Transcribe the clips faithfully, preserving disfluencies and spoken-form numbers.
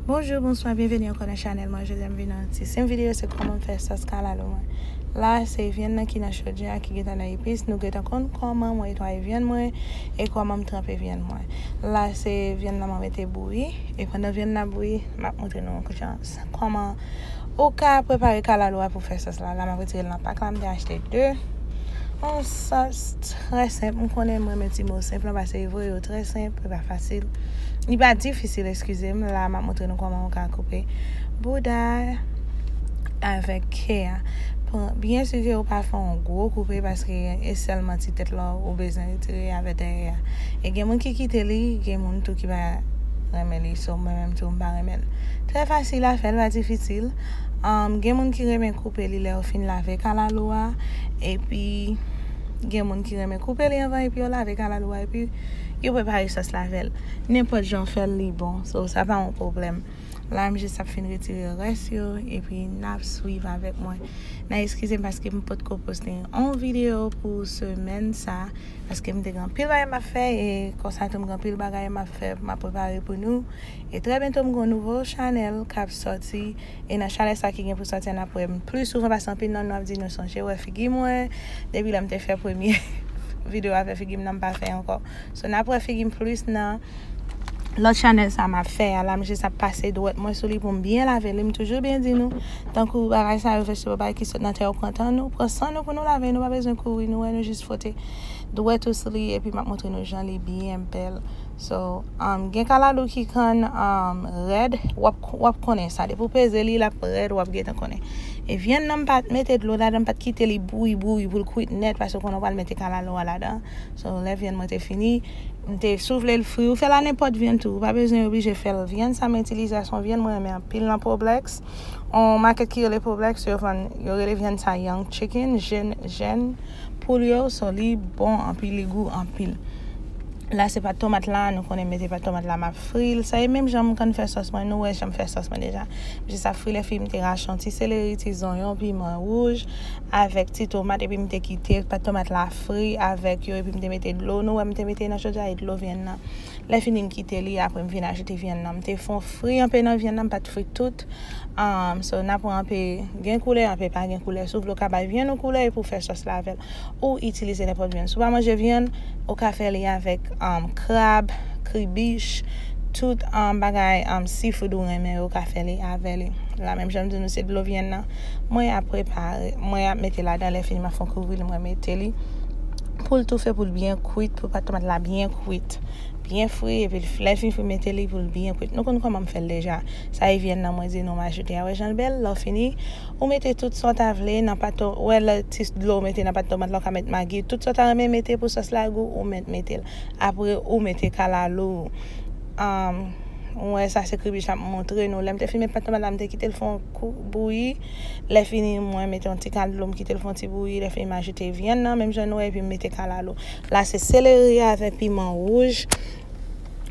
Bonjou, bonswa, byenveni ankò nan chanèl mwen. Jodi a m vin ak yon ti senp videyo, se kòman m fè sòs kalalou mwen. La, se vyann nan ki nan chodyè a, ki gentan nan epis. Nou gentan konn kòman mwen netwaye vyann mwen e kòman m tranpe vyann mwen. La, se vyann nan mwen mete bouyi. E pandan vyann nan bouyi, m ap montre nou yon jan kòman ou ka prepare kalalou a pou fè sòs la. La, m ap retire l nan pak la, m te achte de. Yon sòs trè senp. M konnen m renmen ti mo senp lan paske li voye yo trè senp, li pa fasil. Li pa difisil, eskize m. La, m ap montre nou kòman ou ka koupe bouda avèk ke a. Pran, byen si ke ou pa fè yon gwo koupe paske e sèlman ti tèt la ou bezwen retire avèk dèyè a. E gen moun ki kite li, gen moun tou ki pa renmen li. So, mwen menm tou, m pa renmen l. Trè fasil a fè, l pa difisil. Um, gen moun ki renmen koupe li lè yo fin lave kalalou a. Epi, gen moun ki renmen koupe li anvan epi yo lave kalalou a. Epi, yo prepare sòs la avè l. Nenpòt jan w fè l, li bon. So, sa pa yon pwoblèm. La, m jis ap fin retire rès yo. Epi, n ap swiv avèk mwen. N a eskize m paske m potko poste yon videyo pou semèn sa. Paske m te gen anpil bagay m ap fè. E konsa tou, m gen anpil bagay m ap fè, m ap prepare pou nou. E trè byento, m gen yon nouvo chanèl k ap sòti. E nan chanèl sa ki gen pou sòti a, n ap wè m plis souvan, paske anpil nan nou ap di nou sonje wè figi mwen. Depi lè m te fè premye videyo avèk figi m nan, m pa fè ankò. So, n ap wè figi m plis nan lòt chanèl sa m ap fè a. La, m jis ap pase dwèt mwen sou li pou m byen lave li. M toujou byen di nou, tankou bagay sa yo, vejetable ki sot nan tè yo, pran tan nou, pran san nou pou nou lave. Nou pa bezwen kouri, nou wè, nou jis fwote dwèt ou sou li, epi m ap montre nou jan li byen bèl. So, um, gen kalalou ki konn, um, rèd, w ap, w ap konnen sa. Depi w peze li, l ap rèd, w ap gentan konnen. E vyann nan, m pa t mete dlo ladan, m pa t kite li bouyi, bouyi pou l kwit nèt, paske w konnen w pral mete kalalou a ladan. So, lè vyann mwen te fini, m te souvle l fri. Ou fè l a nenpòt vyann tou, ou pa bezwen oblije fè l. Vyann sa m itilize a, se yon vyann mwen renmen anpil nan Publix. On makèt ki rele Publix, yo vann, yo rele vyann sa young chicken, jèn, jèn poul yo, so li bon anpil, li gou anpil. La, se pat tomat la, nou konnen m mete pat tomat la, m ap fri l. Sa e menm jan m konn fè sòs mwen, nou wè jan m fè sòs mwen deja. M jis ap fri, lè fini m te rache yon ti seleri, ti zonyon, piman wouj, avèk ti tomat, epi m te kite pat tomat la fri avèk yo, epi m te mete dlo, nou wè m te mete nan chodyè e dlo vyann nan. Lè fini m kite li, apre m vin ajoute vyann nan. M te fè yon fri anpe nan vyann nan, m pa t fri tout. Um, so, n ap wè anpe gen koulè, anpe pa gen koulè. Si w vle w ka bay vyann ou koulè epi w fè sòs la avè l. Ou itilize nenpòt vyann. Si w pa manje vyann, ou ka fè li avèk, um, krab, kribich, tout, um, bagay, um, seafood ou renmen, ou ka fè li avè li. La, menm jan m di nou, se dlo vyann nan. Mwen ap prepare, mwen ap mete ladan, lè fini m ap fè yon kouvri li, mwen mete li. Pou l toufe, pou l byen kwit, pou pat tomat la byen kwit. Byen fri, epi lè l fin fri, mete li pou l byen kwit. Nou konn kòman m fè l deja. Sa e vyann nan mwen di nou m ajoute a. Wè jan l bèl, lè w fini, ou mete tout sa w ta vle nan pat to-, wè lè ti dlo w mete nan pat tomat la, w ka met magi. Tout sa w ta renmen mete pou sòs la gou, ou mèt mete l. Apre, ou mete kalalou. Um, wè, sa se kribich m ap montre nou. Lè m te fin met pat tomat la, m te kite l fè yon kou bouyi. Lè fini, mwen mete yon ti kal dlo, m kite l fè yon ti bouyi. Lè fini, m ajoute vyann nan, menm jan nou wè, epi m mete kalalou. La, se seleri avèk piman wouj.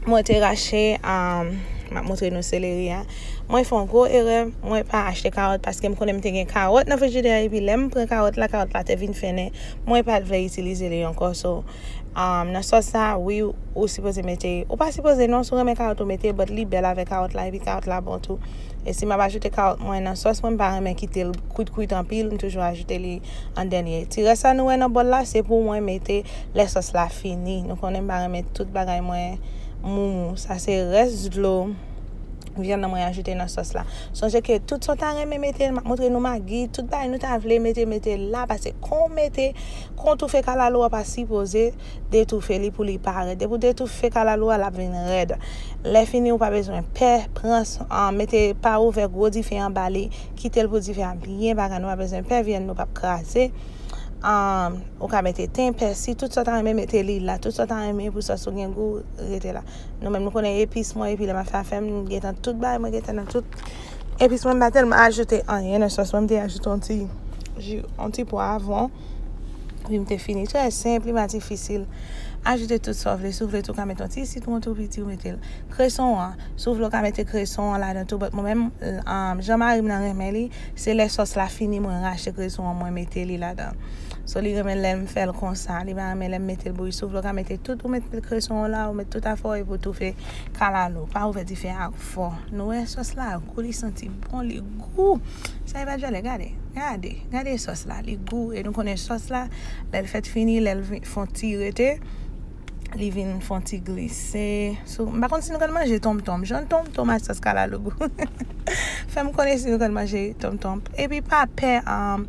Mwen te rache, um, m ap montre nou seleri a. Mwen fè yon gwo erè, mwen pa achte kawòt paske m konnen m te gen kawòt nan frijidè a, epi lè m pran kawòt la, kawòt la te vin fennen. Mwen pa t vle itilize li ankò, so, um, nan sòs sa, wi, ou sipoze mete, ou pa sipoze non, si w renmen kawòt ou mete, but li bèl avèk kawòt la, epi kawòt la bon tou. E si m ap ajoute kawòt mwen nan sòs mwen, m pa renmen kite l kwit kwit anpil, m toujou ajoute li an dènye. Ti rès sa nou wè nan bòl la, se pou mwen mete lè sòs la fini. Nou konnen m pa renmen tout bagay mwen moumou. Sa se rès dlo vyann nan mwen ajoute nan sòs la. Sonje ke tout sa w ta renmen mete, m ap montre nou magi, tout bagay nou ta vle mete, mete la, paske kon w mete, kon w toufe kalalou a pa sipoze detoufe li pou li pa rèd. Depi w detoufe kalalou a, l ap vin rèd. Lè fini, ou pa bezwen pè, pran s-, an, mete pa ouvè gwo dife anba li, kite l pou dife a byen baga, nou pa bezwen pè, vyann nou p ap kraze. An, ou ka mete ten, pèsi, tout sa w ta renmen mete li la, tout sa w ta renmen pou sòs ou gen gou, rete la. Nou menm nou konnen epis mwen, epi lè m ap fè afè m, m gentan tout bagay mwen gentan nan tout epis mwen, m pa tèlman ajoute anyen nan sòs mwen, m te ajoute yon ti ji, yon ti pwav, epi m te fini. Trè senp, li pa difisil. Ajoute tout sa w vle, si w vle tou, w ka mete yon ti sitwon tou piti, ou mete l. Kreson an, si w vle, w ka mete kreson an ladan tou, but mwen menm, um, jan mari m nan renmen li, se lè sòs la fini, mwen rache kreson an, mwen mete li ladan. So, li renmen lè m fè l konsa. Li pa renmen lè m mete l bouyi. Souf la, ou ka mete tout, ou met kreson w la, ou met tout afè w epi w toufe kalalou. Pa ouvè dife a fò. Nou wè sòs la gou, li santi bon, li gou. Sa e pa djòlè, gade, gade, gade sòs la, li gou. E nou konnen sòs la, lè l fèt fini, lè l vin- fè yon ti rete, li vin fè yon ti glise. So, m pa konn si nou konn manje tonmtonm. Jan tonmtonm ak sòs kalalou gou. Fè m konnen si nou konn manje tonmtonm. Epi pa pè um,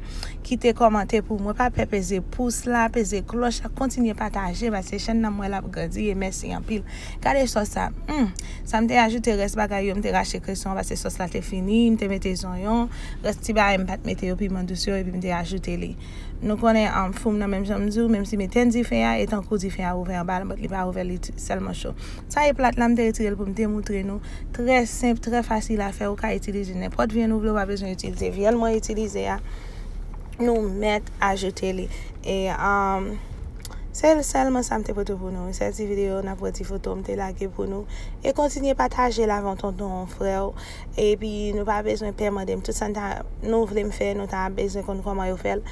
kite kòmantè pou mwen. Pa pè peze pous la, peze klòch la. Kontinye pataje paske chèn nan m wè l ap grandi e mèsi anpil. Gade sòs sa. Hmm. Sa m te ajoute rès bagay yo, m te rache kreson an paske sòs la te fini, m te mete zonyon, rès ti bagay m pa t mete yo, piman dous yo, epi m te ajoute li. Nou konnen um, fou m nan menm jan m di w, menm si m etenn dife a, e tankou dife a ouvè anba l, but li pa ouvè, li t- sèlman cho. Sa e plat la, m te retire l pou m te moutre nou. Trè senp, trè fasil a fè, ou ka itilize nenpòt vyann ou vle, ou pa bezwen itilize vyann mwen itilize a. Nou mèt ajoute li. E um, se sèlman sa m te pote pou nou. Se ti videyo, n ap wè ti foto m te lage pou nou. E kontinye pataje l avè yon tonton, yon frè w. Epi nou pa bezwen pè mande m. Tout sa n ta, nou vle m fè, nou ta bezwen konn kòman yo fè l.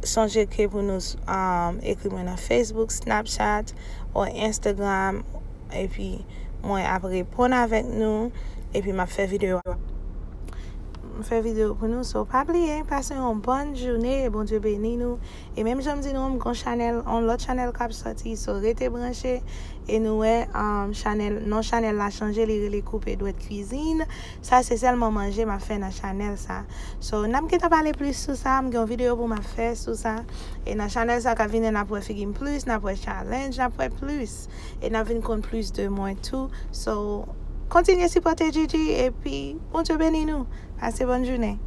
Sonje ke pou nou um, ekri mwen nan Facebook, Snapchat, ou Instagram. Epi mwen ap reponn avèk nou. Epi m ap fè videyo. M fè videyo pou nou. So, pa bliye, pase yon bòn jounen e Bondye beni nou. E menm jan m di nou, m gon chanèl, yon lòt chanèl k ap sòti. So, rete branche. E nou wè, um, chanèl, non chanèl la chanje, li rele Koupe Dwèt Kwizin. Sa se sèlman manje m ap fè nan chanèl sa. So, n ap gentan pale plis sou sa, m gen yon videyo pou m ap fè sou sa. E nan chanèl sa k ap vini, n ap wè figi m plis, n ap wè challenge, n ap wè plis. E n ap vin konn plis de mwen tou. So, kontinye sipòte Gigi, epi Bondye beni nou. Pase bòn jounen.